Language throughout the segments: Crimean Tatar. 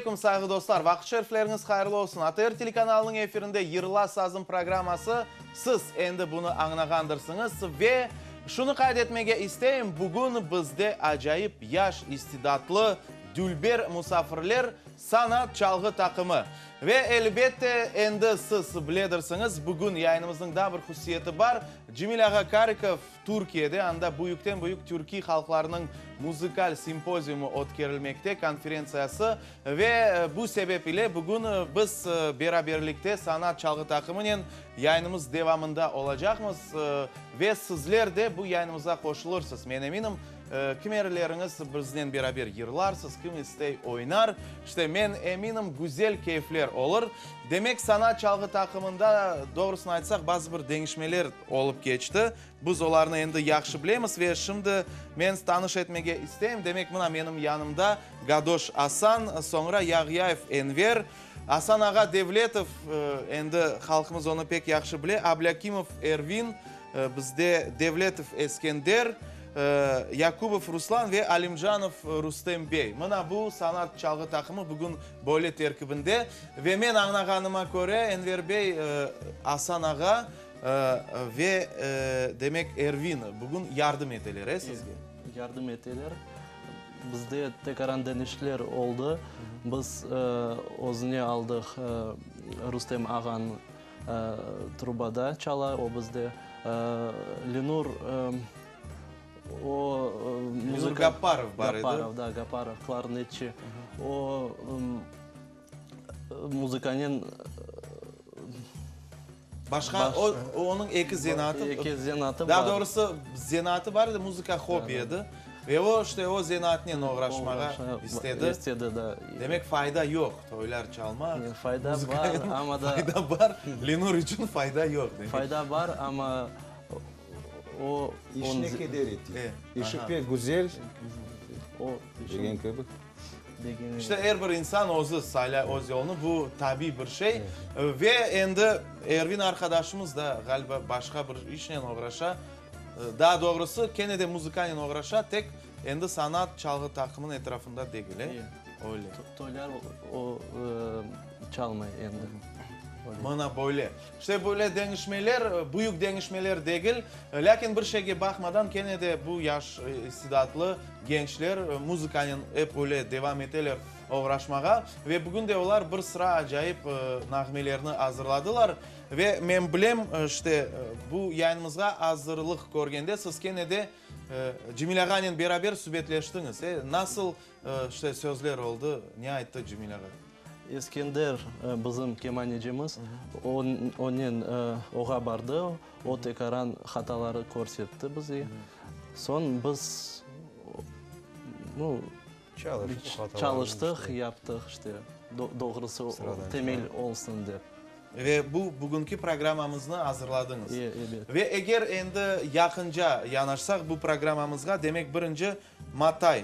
aleyküm, sayğılı dostlar! Vaqıt şerifleriñiz hayırlı olsun! ATR telekanalınıñ efirinde Yırla sazım programması, siz endi bunı añnağandırsıñız. Ve şunı qayd etmege isteyim, bugün bizde acayip yaş, istidatlı, dülber musafirler, sanat çalğı taqımı. Ve elbette, endi siz biledirsiñiz, bugün yayınımıznıñ daa bir hususiyeti bar, Cemil ağa Karikov, Türkiyede, anda büyükten-büyük türkiy halqlarınıñ muzıkal simpoziumı ötkerilmekte, konferentsiyası, ve bu sebep ile bugün biz beraberlikte sanat çalğı taqımınen yayınımız devamında olacaqmız ve sizler de bu yayınımıza qoşulırsız, men eminim, kimerleriñiz biznen beraber yırlarsız, kim istey oynar, işte, men eminim, güzel keyfler olur. Demek, sanat çalğı taqımında, doğrusını aytsaq, bazı bir deñişmeler olıp keçti. Biz olarnı endi yahşı bilemiz ve şimdi men tanış etmege isteyim. Demek, mına menim yanımda Gadoş Asan, soñra Yağyayev Enver, Asan ağa Devletov, endi halqımız onı pek yahşı bile, Ablâkimov Ervin, bizde Devletov Eskender, Yakubov Ruslan ve Alimcanov Rustem bey. Mına bu sanat çalğı taqımı bugün böyle terkibinde. Ve men añlağanıma köre, Enver bey, Asan ağa ve, demek, Ervin bugün yardım eteler, e, sizge? Yardım eteler. Bizde tekaran deñişler oldı. Biz özüne aldıq Rustem ağanı trubada çala, o bizde. Lenur, o Lenur Gapparov bar edi. Gapparov, da, Gapparov, klarnetçi. O muzıkanen Başqa, o, onıñ eki zenaatı. Eki zenaatı bar. Daa doğrusı, zenaatı bar edi, muzıka hobbi edi. Ve o, işte, o zenaatnen oğraşmağa istedi. İstedi, da. Demek, fayda yoq, toylar çalmaq. Fayda bar, amma da. Fayda bar, Lenur içün fayda yoq, demek. Fayda bar, amma o. İşine keder ete. İşi pek güzel, degen kibi. İşte, er bir insan özü saylay öz yolunı, bu tabiy bir şey. Ve endi Ervin arqadaşımız da, ğaliba, başqa bir işnen oğraşa. Daa doğrusı, kene de muzıkanen oğraşa, tek endi sanat çalğı taqımınıñ etrafında degil, e? Öyle. Toylar o çalmay endi. Mına böyle. İşte, böyle deñişmeler, büyük deñişmeler degil, lâkin bir şeyge baqmadan, kene de bu yaş istidatlı gençler muzıkanen ep öyle devam eteler oğraşmağa. Ve bugün de olar bir sıra acayip nağmelerni azırladılar. Ve men bilem, işte, bu yayınımızğa azırlıq körgende siz kene de Cemil ağanen beraber subetleştiñiz, e? Nasıl, işte, sözler oldı, ne ayttı Cemil ağa? Eskender bizim kemanecimiz, onen oğa bardı, o tekaran hataları körsetti bize. Soñ biz, nu, çalıştıq, yaptıq, işte, doğrusı temel olsun dep. Ve bu bugünki programmamıznı azırladıñız. Ebet. Ve eger endi yaqınca yanaşsaq bu programmamızğa, demek birinci Matay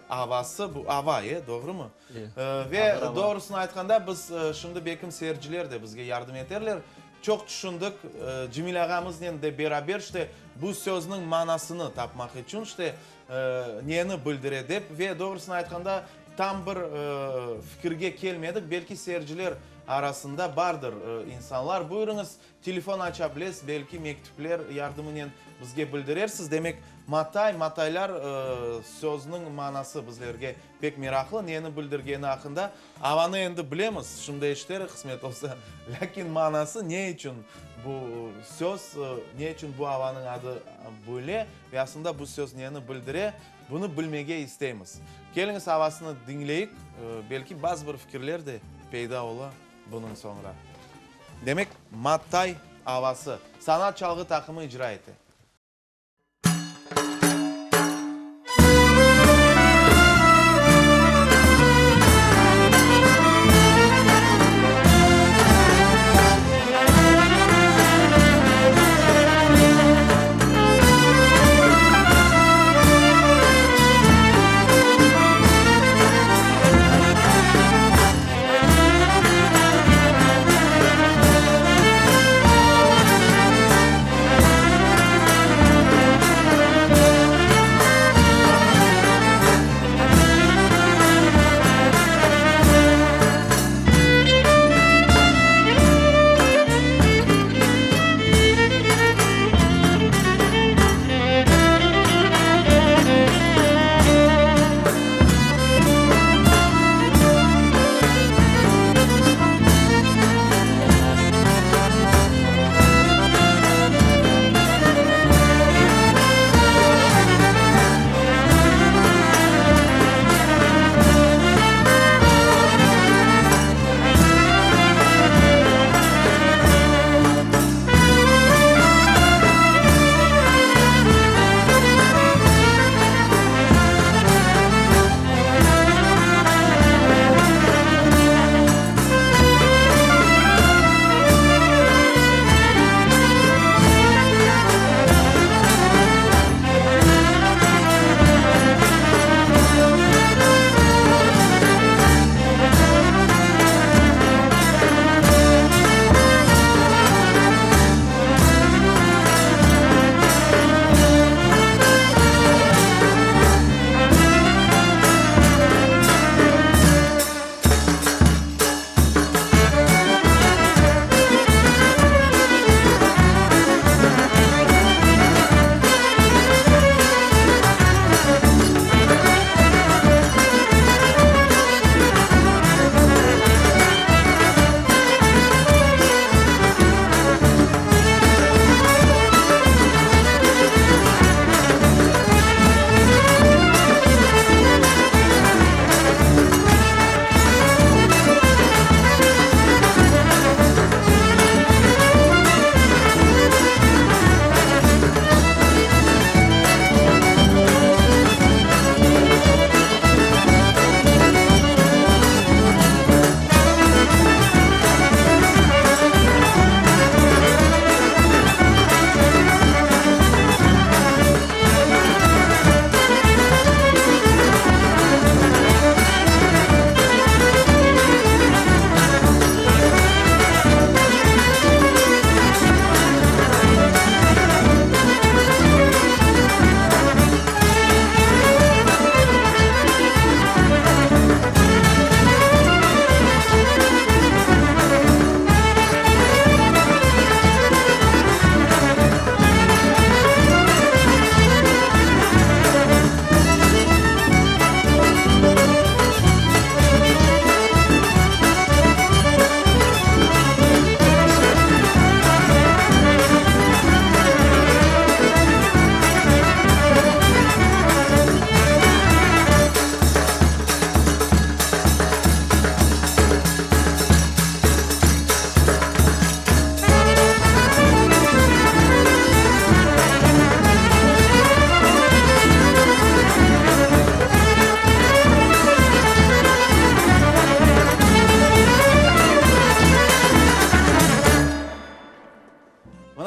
avası, bu ava, e, doğrumı? Ve doğrusını aytqanda, biz şimdi belkim seyirciler de bizge yardım eterler. Çoq tüşündik, Cemil ağamıznen de beraber, işte, bu sözniñ manasını tapmaq içün, işte, neni bildire dep. Ve doğrusını aytqanda, tam bir fikirge kelmedik. Belki seyirciler arasında bardır insanlar. Buyurıñız, Telefon aça bilesiz, belki mektüpler yardımınen bizge bildirersiz. Demek, matay, mataylar sözüniñ manası bizlerge pek meraqlı, neni bildirgeni aqqında. Avanı endi bilemiz, şimdi eşiterik, qısmet olsa. Lâkin manası ne içün bu söz, ne içün bu avanıñ adı böyle ve aslında bu söz neni bildire, bunı bilmege isteymiz. Keliñiz avasını diñleyik, belki bazı bir fikirler de peyda ola bunıñ soñra. Demek, Matay avası. Sanat çalğı taqımı icra ete.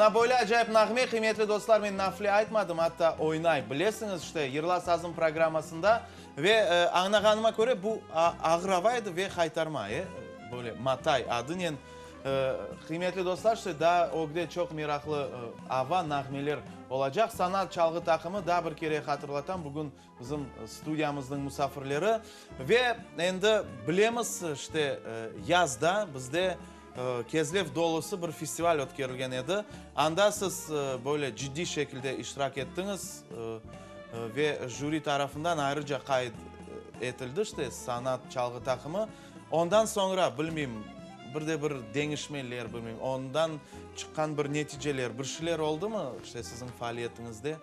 Mına böyle acayip nağme, qıymetli dostlar, men nafile aytmadım, atta oynay bilesiñiz, işte, Yırla sazım programmasında. Ve añlağanıma köre, bu ağır ava edi ve haytarma, e, böyle Matay adınen. Qıymetli dostlar, işte, daa ögde çoq meraqlı ava, nağmeler olacaq. Sanat çalğı taqımı, daa bir kere hatırlatam, bugün Bizim studiyamıznıñ musafirleri. Ve endi bilemiz, işte, yazda bizde Kezlev dolusı bir festival ötkerilgen edi. Anda siz böyle ciddiy şekilde iştirak ettiñiz ve jüri tarafından ayrıca qayd etildi, işte, sanat çalğı taqımı. Ondan soñra, bilmeyim, bir de bir deñişmeler, bilmeyim, ondan çıqqan bir neticeler, bir şeyler oldumı, işte, siziñ faaliyetiñizde?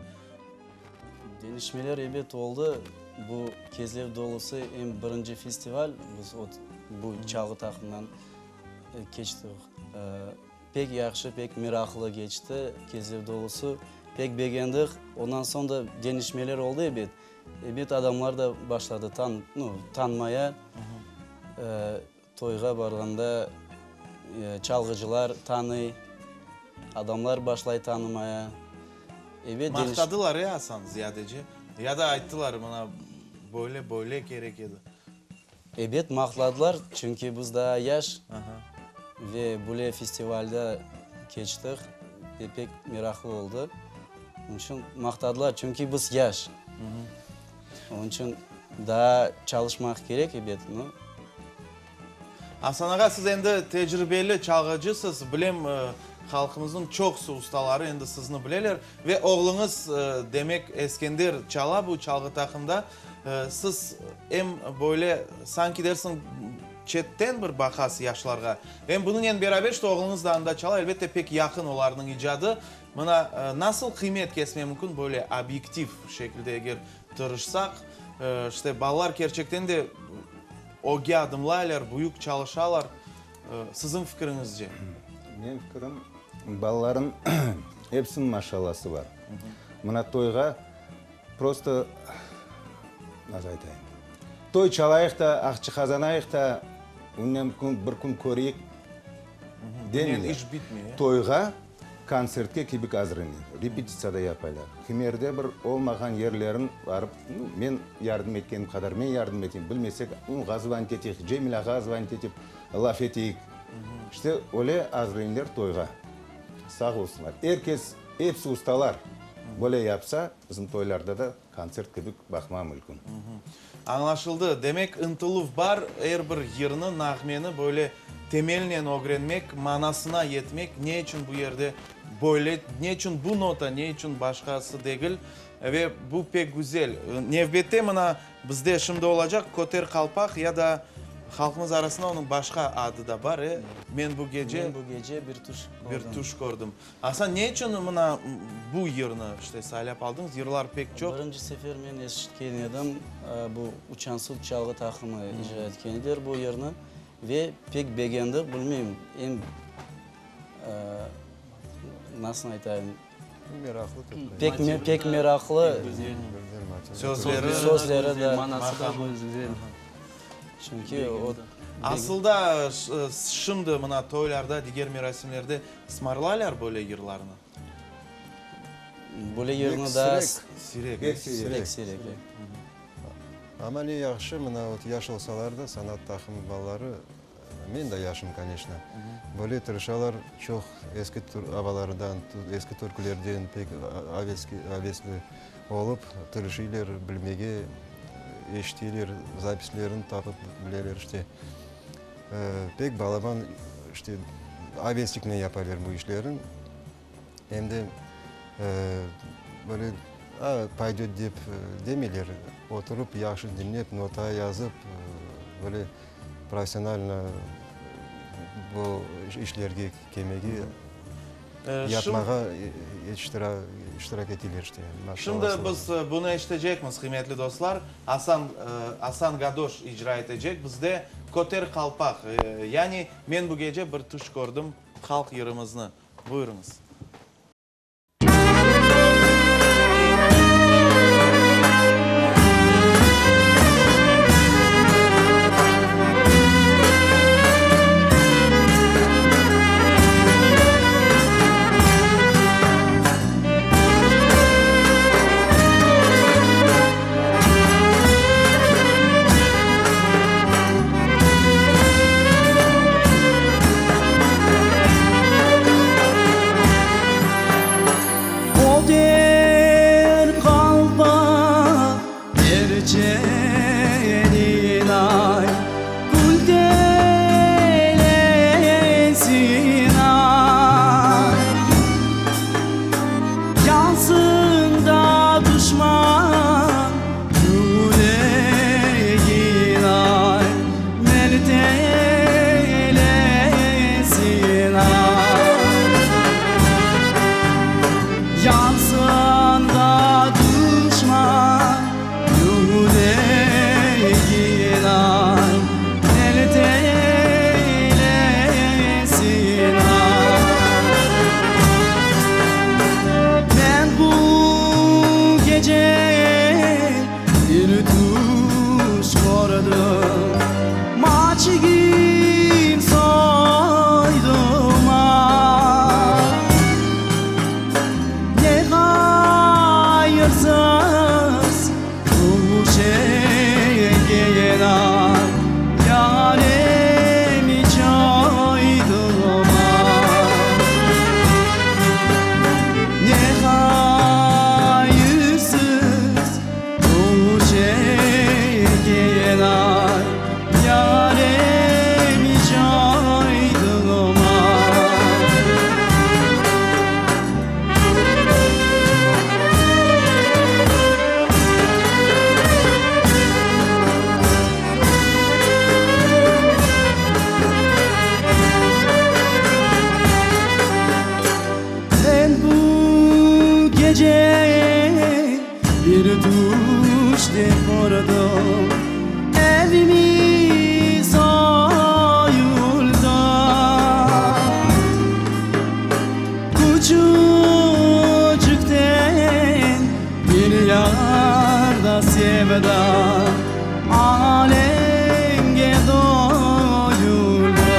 Deñişmeler ebet oldı. Bu Kezlev dolusı em birinci festival, biz bu çalğı taqımından keçtik. Pek yahşı, pek meraqlı keçti Kezlev dolusı. Pek begendik. Ondan soñ da deñişmeler oldı ebet. Ebet adamlar da başladı tanımaya. Toyğa barğanda çalğıcılar tanıy, adamlar başlay tanımaya. Ebet, Maqtadılar, e, Asan, ziyadece? Ya da ayttılar, mına, böyle, böyle kerek edi? Ebet, maqtadılar, çünki biz daa yaş ve böyle festivalde keçtik ve pek meraqlı oldı. Onıñ içün maqtadılar, çünki biz yaş. Onıñ içün daa çalışmaq kerek, ebet, no. Asan ağa, siz endi tecribeli çalğıcısız, bilem, halqımıznıñ çoqusı ustaları endi sizni bileler. Ve oğluñız, demek, Eskender çala bu çalğı taqımda. Siz em böyle, sanki dersiñ, çetten bir baqasız yaşlarğa, em bunıñnen beraber, işte, oğluñız da anda çala, elbette, pek yaqın olarnıñ icadı. Mına, nasıl qıymet kesme mümkün böyle obyektiv şekilde eger tırışsaq, işte, balalar kerçekten de ögge adımlaylar, büyük çalışalar, siziñ fikiriñizce? Menim fikirim, balaların episiniñ maşallası bar. Mına toyğa prosto, nasıl aytayım, toy çalayıq da, aqça qazanayıq da, onnen bir kün köreyik demeyler. Toyğa Kontsertke kibik azırlanır, repetitsiya da yapaylar. Kimerde bir olmağan yerlerin barıp, nu, men yardım etkenim qadar men yardım eteyim, bilmesek, oñğa zvanit eteyik, Cemil ağa zvanit etip laf eteyik. İşte, öyle azırlanırlar toyğa. Sağ olsunlar. Er kes, episi ustalar böyle yapsa, bizim toylarda da kontsert kibik baqma mülkün. Añlaşıldı. Demek, ıntıluv bar, er bir yırnı, nağmeni böyle temelnen ögrenmek, manasına yetmek, ne içün bu yerde böyle, ne içün bu nota, ne içün başqası degil ve bu pek güzel. Nevbette mına bizde şimdi olacaq Köter qalpaq ya da halqımız arasında onıñ başqa adı da bar, e, Men bu gece. Men bu gece bir tüş kördim. Bir tüş kördim. Asan, ne içün mına bu yırnı işte saylap aldıñız? Yırlar pek çoq. Birinci sefer men eşitken edim, bu Uçan Suv çalğı taqımı icra etken ediler bu yırnı ve pek begendik, bilmeyim, em, nasıl aytayım, Meraqlı pek, pek meraqlı. Sözleri, sözleri de, manası da güzel. Çünki o. Asılda, şimdi mına toylarda, diger merasimlerde Smarlaylar böyle yırlarnı? Böyle yırnı da Siyrek. Pek siyrek. Pek siyrek, e. Amma ne yahşı, mına vot yaş olsalar da sanat taqımı balaları, men de yaşım, koneçno, böyle tırışalar, çoq eski avalardan, eski türkülerden pek avesli olıp tırışıylar bilmege, eşiteyler, zapislerini tapıp bileler işte. Pek balaban, işte, avesliknen yapalar bu işlerin. Em de böyle paydet dep demeyler, oturıp yahşı diñlep, nota yazıp, böyle professionalno bu işlerge kelmege. Yapmağa iştirak eteler işte. Şimdi biz bunı eşitecekmiz, qıymetli dostlar. Asan, Asan Gadoş icra etecek bizde Köter qalpaq, yani Men bu gece bir tüş kördim halq yırımıznı. Buyurıñız. Bir tüşte kördim evimiz oyuldı. Küçücükten bir yarda sevda alemge doyuldı.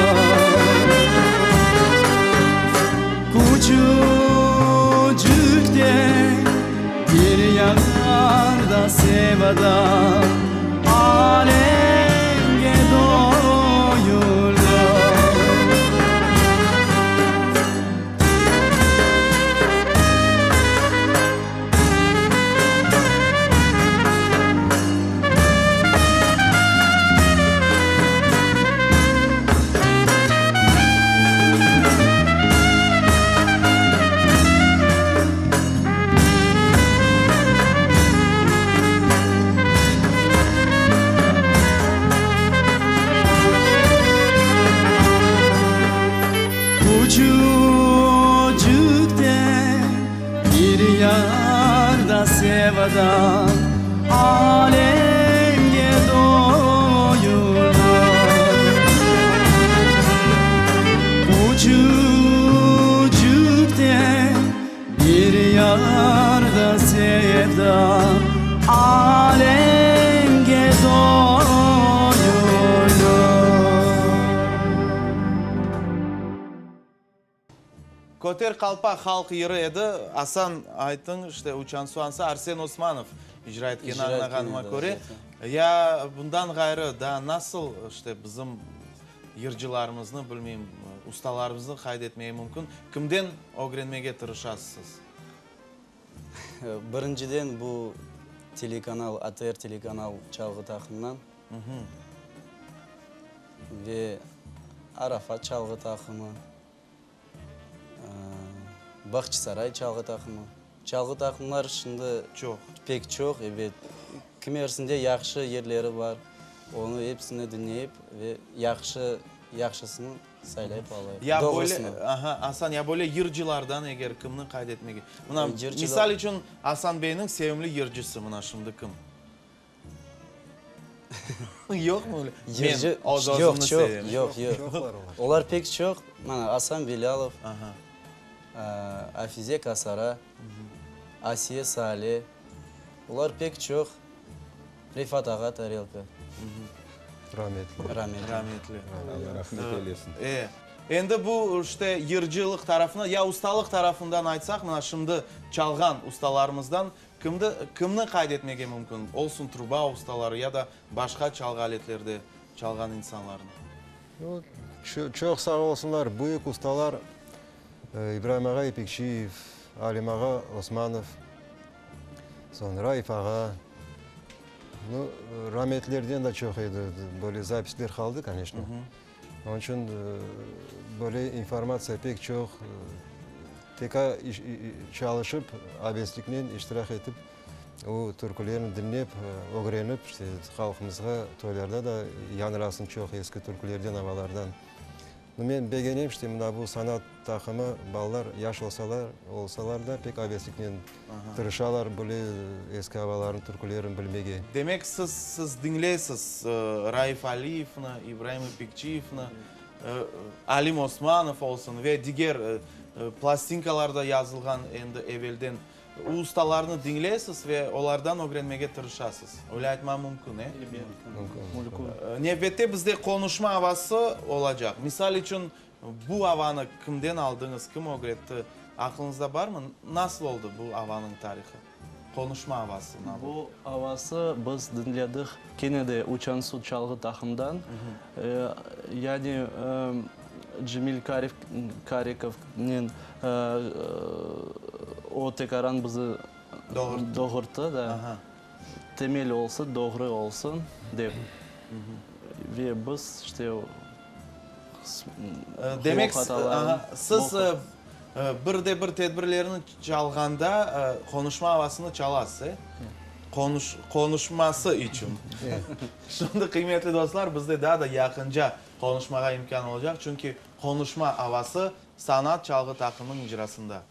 Küçücükten bir yarda sevda alemge doyuldı. Küçücükten bir yarda sevda alemge doyuldı. Küçücükten bir yarda sevda alemge doyuldı. Köter qalpaq halq yırı edi. Asan, aytıñ, işte, Uçan su ansa Arsen Osmanov icra etkeni añlağanıma köre. Ya bundan ğayrı daa nasıl, işte, bizim yırcılarımıznı, bilmeyim, ustalarımıznı qayd etmege mümkün? Kimden ögrenmege tırışasız? Birinciden bu telekanal, ATR telekanal çalğı taqımından ve Arafat çalğı taqımı, Bağçasaray çalğı taqımı. Çalğı taqımlar şimdi Çoq. pek çoq, ebet. Kimersinde yahşı yerleri bar, onı episini diñleyip ve yahşı, yahşısını saylayıp alayıq. Ya böyle, Doğrusını. aha, Asan, ya böyle yırcılardan eger kimni qayd etmege? Mına, Yırcılar. misal içün, Asan beyniñ sevimli yırcısı mına şimdi kim? Yoqmı öyle? Yırcı, Men öz yoq, özümni çoq, sevem. yoq, yoq. Çoqlar olar. Olar pek çoq. Mana, Asan Belâlov, Aha. Afize Kasara, Asiye Sale, olar pek çoq. Refat ağa Tarelka. Rametli. Rametli. Rametli. Alla rahmet eylesin. E, endi bu, işte, yırcılıq tarafını, ya ustalıq tarafından aytsaq, mına şimdi çalğan ustalarımızdan kimdi, kimni qayd etmege mümkün? Olsun truba ustaları ya da başqa çalğı aletlerde çalğan insanlarnı. Çoq sağ olsunlar, büyük ustalar İbraim ağa İpekçiyev, Alim ağa Osmanov, soñ Raif ağa. Nu, rametlerden de çoq edi, böyle zapisler qaldı, koneçno. Onıñ içün böyle informatsiya pek çoq, TK çalışıp, avesliknen iştirak etip, o türkülerni diñlep, ögrenip, işte, halqımızğa toylarda da yañrasın çoq eski türkülerden, avalardan. Nu, men begenem, işte, mına bu sanat taqımı, balalar yaş olsalar, olsalar da pek avesliknen tırışalar böyle eski avalarnı, türkülerni bilmege. Demek, siz, siz diñleysiz Raif Aliyevni, İbraim İpekçiyevni, Alim Osmanov olsun ve diger plastinkalarda yazılğan endi evelden ustalarnı diñleysiz ve olardan ögrenmege tırışasız. Öyle aytma mümkün, e? Mümkün. Nevbette bizde qonuşma avası olacaq. Misal içün, bu avanı kimden aldıñız, kim ögretti, aqlıñızda barmı? Nasıl oldı bu avanıñ tarihı? Qonuşma avası. Bu avası biz diñledik kene de Uçan su çalğı taqımdan. Yani Cemil Karikovnen o tekaran bizi doğurttı da, temel olsun, doğru olsun dep. Ve biz işte Demek, siz bir de bir tedbirlerni çalğanda qonuşma avasını çalasız, e? Qonuşması içün. Şimdi, qıymetli dostlar, bizde daa da yaqınca qonuşmağa imkân olacaq, çünki qonuşma avası sanat çalğı taqımınıñ icrasında.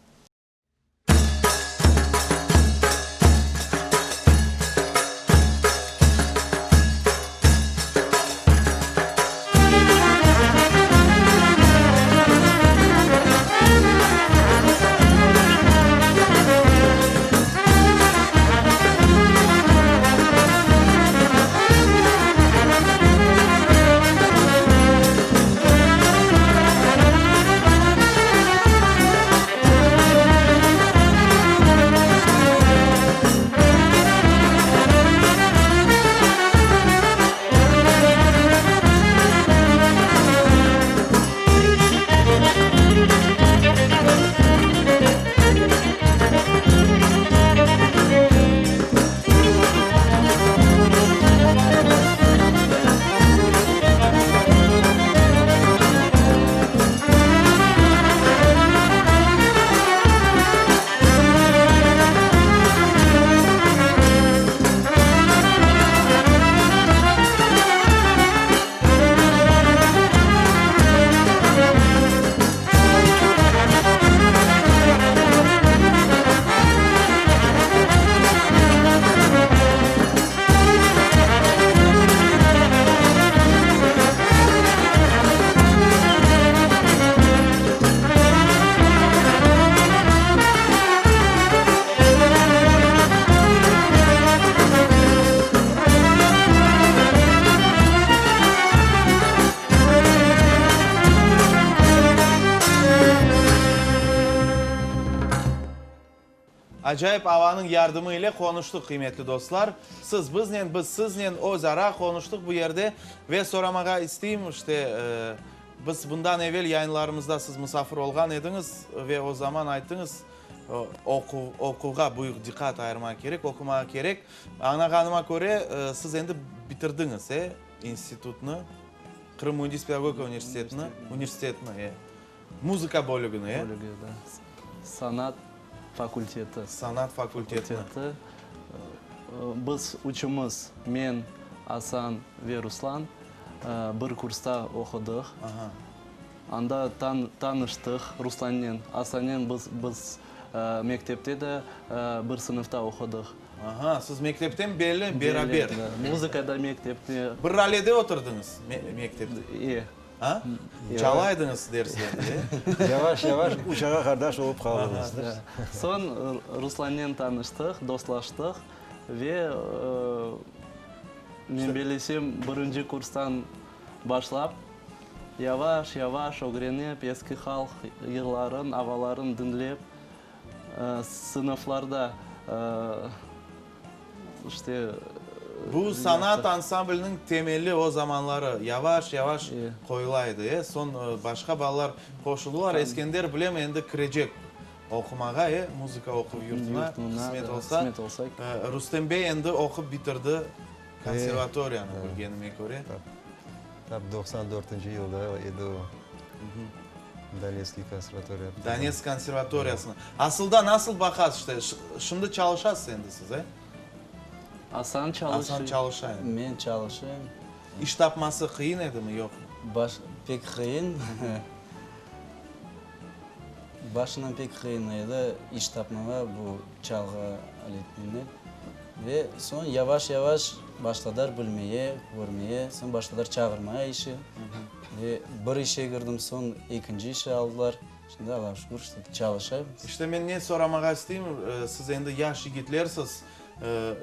Acayip avanıñ yardımı ile qonuştıq, qıymetli dostlar. Siz biznen, biz siznen öz ara qonuştıq bu yerde. Ve soramağa isteyim, işte, biz bundan evel yayınlarımızda siz musafir olğan ediñiz ve o zaman ayttıñız, oquv, oquvğa büyük diqqat ayırmaq kerek, oqumağa kerek. Añlağanıma köre, siz endi bitirdiñiz, e, institutnı, Qırım müendis pedagogika universitetini, universitetni, e. Muzıka bölügini, e? Bölügi, da. Sanat fakulteti. Sanat fakultetini. Fakulteti. Biz üçümiz, men, Asan ve Ruslan, bir kursta oqudıq. Aha. Anda tanıştıq Ruslannen. Asannen biz, biz mektepte de bir sınıfta oqudıq. Aha, siz mektepten belli beraber. Belli, da. Muzıkada mektepte. Bir ralede oturdıñız mektepte? E. A? Çalaydıñız derslerde, e? Yavaş-yavaş üç ağa-qardaş olıp qaldıñız. Soñ Ruslannen tanıştıq, dostlaştıq ve men bellesem, birinci kurstan başlap, yavaş-yavaş ögrenip, eski halq yırların, avaların diñlep, sınıflarda, İşte. Bu sanat ansambliniñ temeli o zamanları yavaş-yavaş qoyula edi, e? Soñ başqa balalar qoşuldılar. Eskender, bilem, endi kirecek oqumağa, e, muzıka oquv yurtuna, qısmet olsa. Rustem bey endi oqup bitirdi konservatoriyanı, bilgenime köre. Tap 94-nci yılda edi o. Donetskiy konservatoriya. Donetsk konservatoriyasını. Asılda nasıl baqasız işte, şimdi çalışasız endi siz, e? Asan çalışa. Asan çalışa endi. Men çalışayım. İş tapması qıyın edimi, yoqmı? Baş, pek qıyın. Başından pek qıyın edi iş tapmağa bu çalğı aletinen. Ve soñ yavaş-yavaş başladılar bilmeye, körmeye, soñ başladılar çağırmaya işe. Ve bir işe kirdim, soñ ekinci işe aldılar. Şimdi Allağa şükür, işte çalışayım. İşte men ne soramağa isteyim, siz endi yaş yigitlersiz,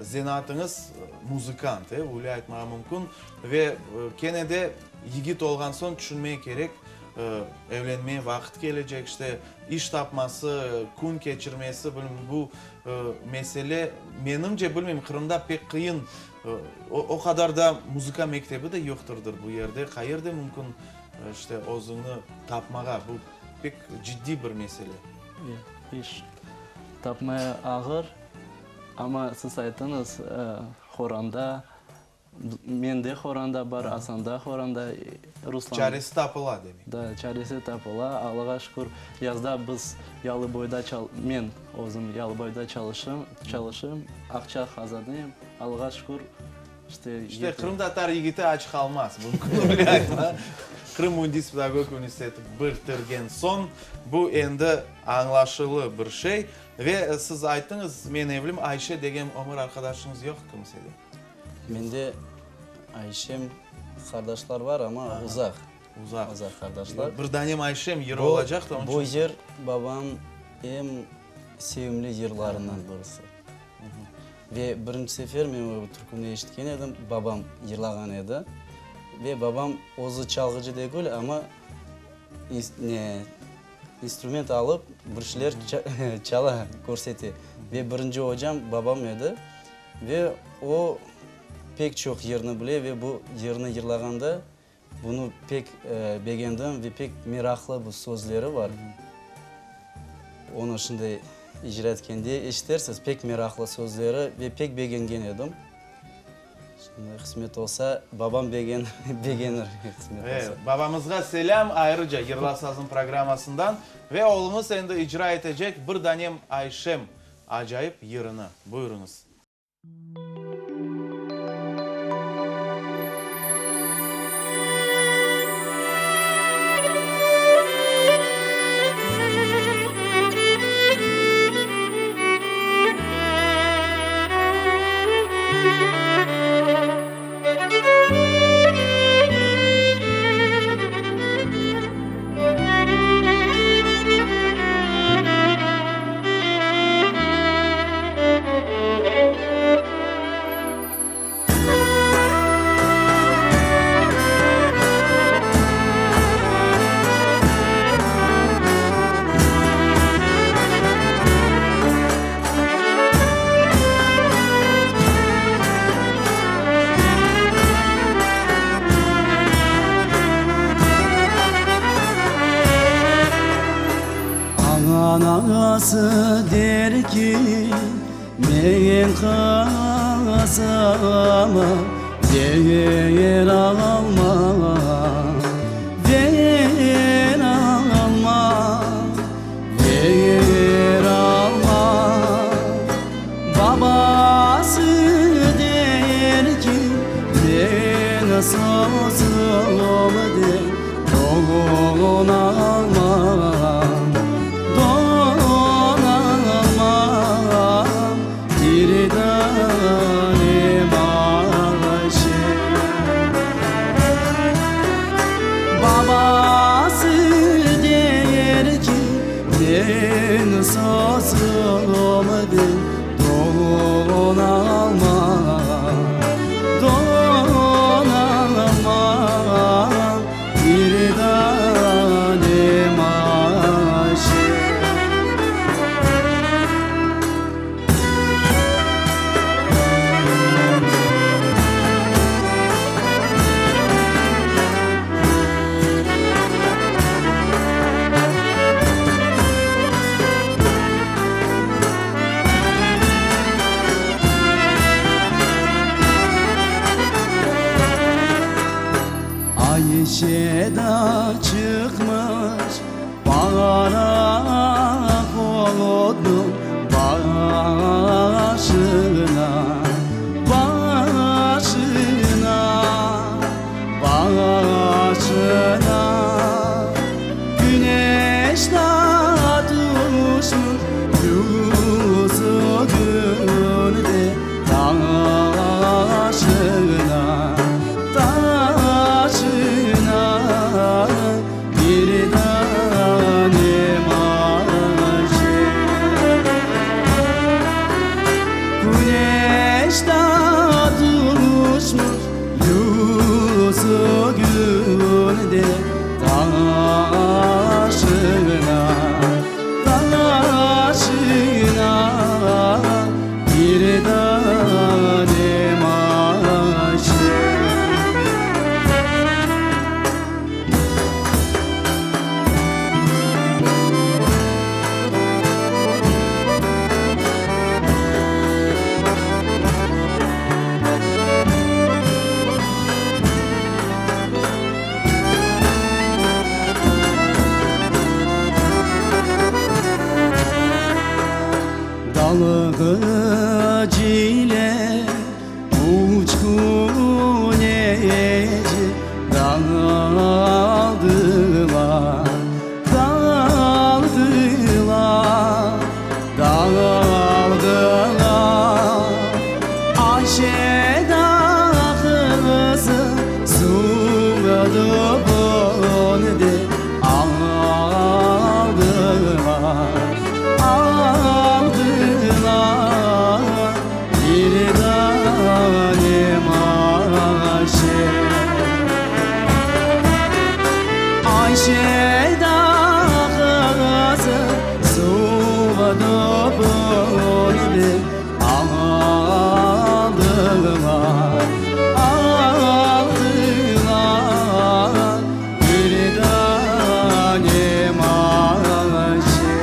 zenaatıñız muzıkant, e, öyle aytmağa mümkün. Ve kene de yigit olğan soñ tüşünmey kerek, evlenmeye vaqıt kelecek, işte iş tapması, kün keçirmesi, bilmem, bu mesele, menimce, bilmeyim, Qırımda pek qıyın, o qadar da muzıka mektebi de yoqtırdır bu yerde, qayerde mümkün, işte, özüñni tapmağa, bu pek ciddiy bir mesele. İş tapmaya ağır, amma siz aytıñız, horanda Mende horanda bar, Asanda horanda, Ruslan. Çaresi tapıla, demek. Da, çaresi tapıla, Allağa şükür. Yazda biz Yalıboyda çal, men özüm Yalıboyda çalışım, çalışım, aqça qazanayım, Allağa şükür, işte. İşte, qırımtatar yigiti aç qalmaz, mümkün öyle aytma. Qırım müendis pedagogika universiteti bitirgen soñ, bu endi añlaşılı bir şey. Ve siz ayttıñız, men evlim, Ayşe degen ömür arqadaşıñız yoq kimsede. Mende Ayşem qardaşlar bar, amma uzaq. Uzaq. Uzaq qardaşlar. Bir danem Ayşem yırı olacaq da, onıñ içün. Bu yır babam eñ sevimli yırlarından birisi. Ve birinci sefer men bu türküni eşitken edim, babam yırlağan edi. Ve babam özü çalğıcı degil, amma ne, instrument alıp bir şeyler çala, körsete. Ve birinci ocam babam edi. Ve o pek çoq yırnı bile ve bu yırnı yırlağanda bunı pek begendim ve pek meraqlı bu sözleri bar. Onı şimdi icra etkende eşitersiz, pek meraqlı sözleri ve pek begengen edim. Şimdi qısmet olsa, babam begenir, qısmet olsa. Babamızğa selâm ayrıca Yırla sazım programmasından ve oğluñız endi icra etecek Bir danem Ayşem Acayip yırını. Buyurıñız. Babası der ki, Men qızımı ver almam, ver almam, ver almam. Babası der ki, Men sözümden dönalmam, dönalmam, bir tanem Ayşe. Babası der ki, Men sözümden dönalmam, dönalmam, bir tanem Ayşe. Ayşe da çıqmış parahodnıñ başına, başına, başına. Küneş da tüşmüş yüzü günde taşına, taşına, bir tanem Ayşe. Küneş da tüşmüş yüzü günde taşına, taşına, bir tanem Ayşe. Dalğıç ile uç küneci daldılar, daldılar, daldılar. Ayşe da qızı suvdı de aldılar, aldılar, bir tanem Ayşe. Ayşe da qızı suvdı de aldılar, aldılar, bir tanem Ayşe.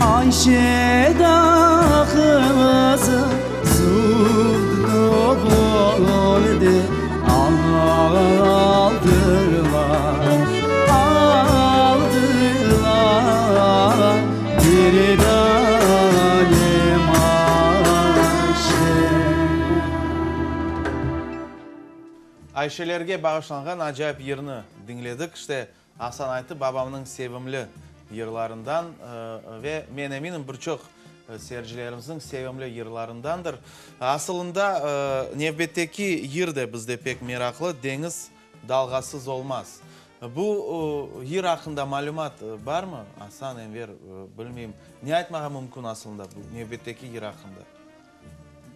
Ayşe da qızı suvdı aldılar, aldılar, bir tanem Ayşe. Ayşelerge bağışlanğan acayip yırnı diñledik. İşte, Asan ayttı, babamnıñ sevimli yırlarından, ve men eminim, bir çoq. Seyircilerimizniñ sevimli yırlarındandır. Asılında, nevbetteki yır da bizde pek meraqlı, Deñiz dalğasız olmaz. Bu yır aqqında malümat barmı, Asan, Enver, bilmeyim. Ne aytmağa mümkün asılında bu nevbetteki yır aqqında?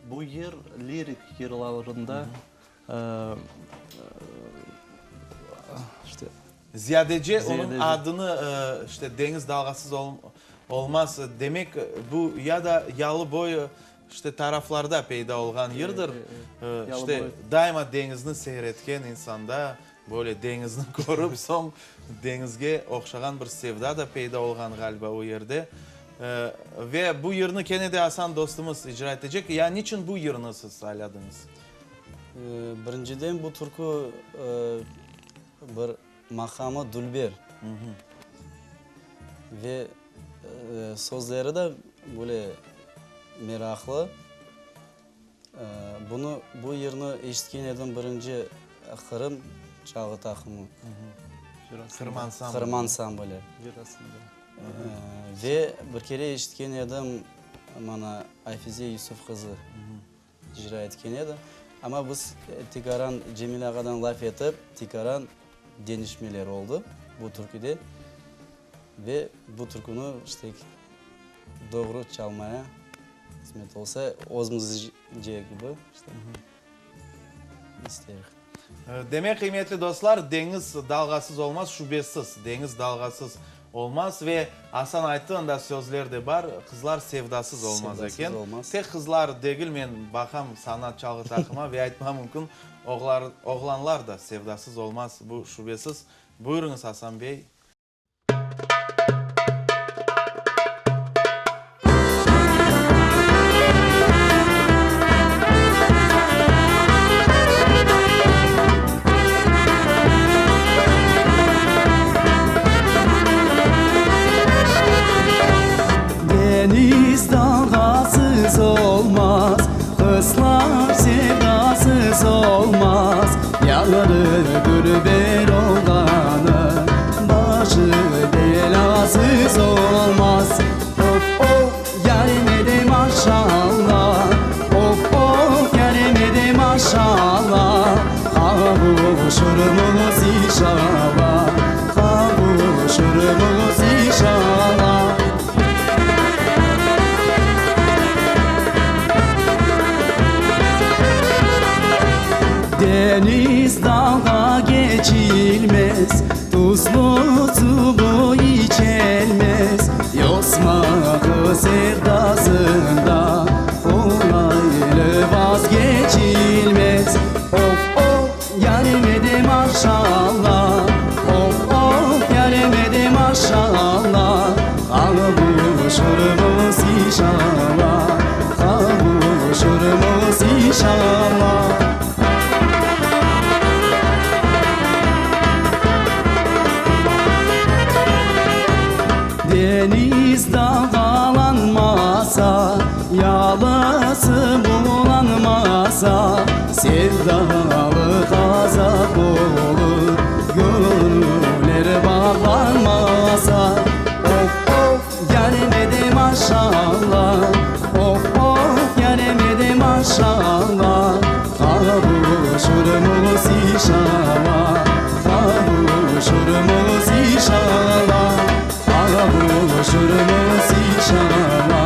Bu yır lirik yırlarında işte. Ziyadece onıñ adını işte Deñiz dalğasız olmaz demek, bu ya da yalı boyu işte taraflarda peyda olğan yırdır. İşte daima deñizni seyir etken insanda böyle deñizni körip soñ deñizge oqşağan bir sevda da peyda olğan ğaliba o yerde. Ve bu yırnı kene de Asan dostumız icra etecek. Ya niçün bu yırnı siz sayladıñız? Birinciden bu türkü Bir maqamı dülber ve sözleri de böyle meraqlı. Bunı, bu yırnı eşitken edim birinci Qırım çalğı taqımı. Qırım ansambli. Qırım ansambli. Ve bir kere eşitken edim mana Ayfize Yusuf qızı. İcra etken edi. Amma biz tekaran Cemil ağadan laf etip, tekaran deñişmeler oldı bu türküde ve bu türküni işte doğru çalmaya qısmet olsa, özümizce kibi işte isterik. Demek, qıymetli dostlar, deñiz dalğasız olmaz, şübesiz, deñiz dalğasız olmaz. Ve Asan ayttı, anda sözler de bar, qızlar sevdasız olmaz eken. Tek qızlar degil, men baqam sanat çalğı taqıma ve aytmam mümkün, oğlanlar da sevdasız olmaz, bu şübesiz. Buyurıñız, Asan bey. Deñiz dalğasız olmaz, Qızlar sevdasız olmaz. Yarı dülber olğanı, Başı belâsız olmaz. Of, of, yarime de maşalla, Of, of, yarime de maşalla, Qavuşırmız inşalla, Qavuşırmız inşalla. Deñiz dalğa keçilmez, Tuzlu suvu içilmez, Yosmağı sevdasında Qolaylı vazgeçilmez. Of, of, yarime de maşalla, Of, of, yarime de maşalla, Qavuşırmız inşalla, Qavuşırmız inşalla. Deñiz dalğalanmasa, Yalısı bulanmasa, Sevdalıq azap olur, Göñüller bağlanmasa. Of, of, yarime de maşalla, Of, of, yarime de maşalla, Qavuşırmız inşalla, Qavuşırmız inşalla. Qavuşırmız inşalla,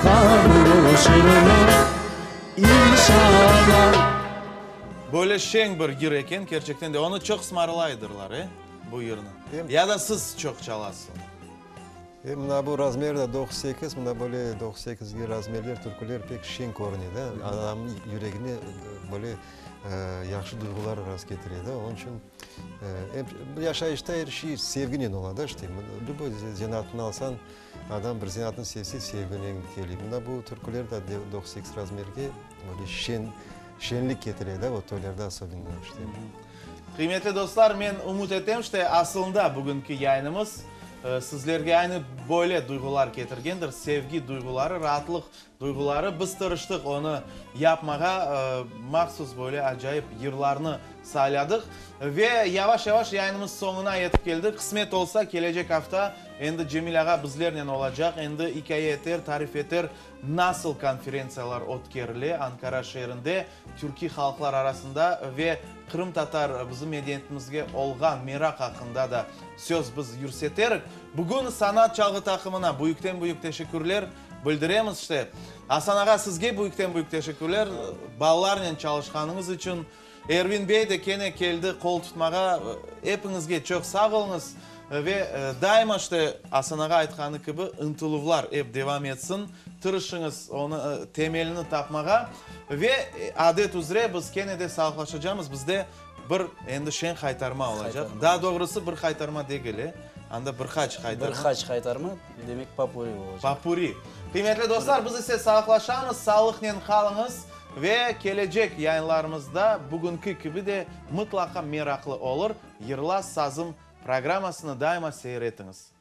Qavuşırmız inşalla. Böyle şeñ bir yır eken, kerçekten de. Onı çoq smarlaydırlar, e, bu yırnı. Ya da siz çoq çalasız onı. E, mına bu razmer de 98, mına böyle 98-ge razmerler, türküler pek şeñ körüne, da, adamnıñ yüregine böyle yahşı duyğular rastketire, da, onıñ içün Yaşayışta er şey sevginen ola da, işte, lüboy zenaatnı alsañ, adam bir zenaatnı sevse, sevginen kele. Mına bu türküler de 98 razmerge böyle şen, şenlik ketire da, o toylarda osobenno, işte. Qıymetli dostlar, men ümüt etem, işte, asılında bugünki yayınımız sizlerge aynı böyle duyğular ketirgendir, sevgi duyğuları, raatlıq Duyğuları, biz tırıştıq onı yapmağa, mahsus böyle acayip yırlarnı sayladıq. Ve yavaş-yavaş yayınımız soñuna yetip keldi. Qısmet olsa, kelecek afta. Endi Cemil ağa bizlernen olacaq, endi ikâye eter, tarif eter, nasıl konferentsiyalar ötkerile Ankara şeerinde türkiy halqlar arasında ve qırımtatar bizim medeniyetimizge olğan meraq aqqında da söz biz yürseterik. Bugün Sanat çalğı taqımına büyükten-büyük teşekkürler bildiremiz. İşte, Asan ağa, sizge büyükten-büyük teşekkürler, balalarnen çalışqanıñız içün. Ervin bey de kene keldi qol tutmağa. Epiñizge çoq sağ oluñız ve daima işte Asan ağa aytqanı kibi ıntıluvlar ep devam etsin. Tırışıñız onı temelini tapmağa. Ve adet üzre biz kene de sağlıqlaşacamız. Bizde bir endi şeñ haytarma olacaq. Daa doğrusı bir haytarma degil, e, anda bir qaç haytarma. Bir qaç haytarma, demek popuri olacaq. Popuri. Qıymetli dostlar, biz ise sağlıqlaşamız. Sağlıqnen qalıñız. Ve kelecek yayınlarımızda bugünki kibi de mıtlaqa meraqlı olur. Yırla sazım programmasını daima seyir etiñiz.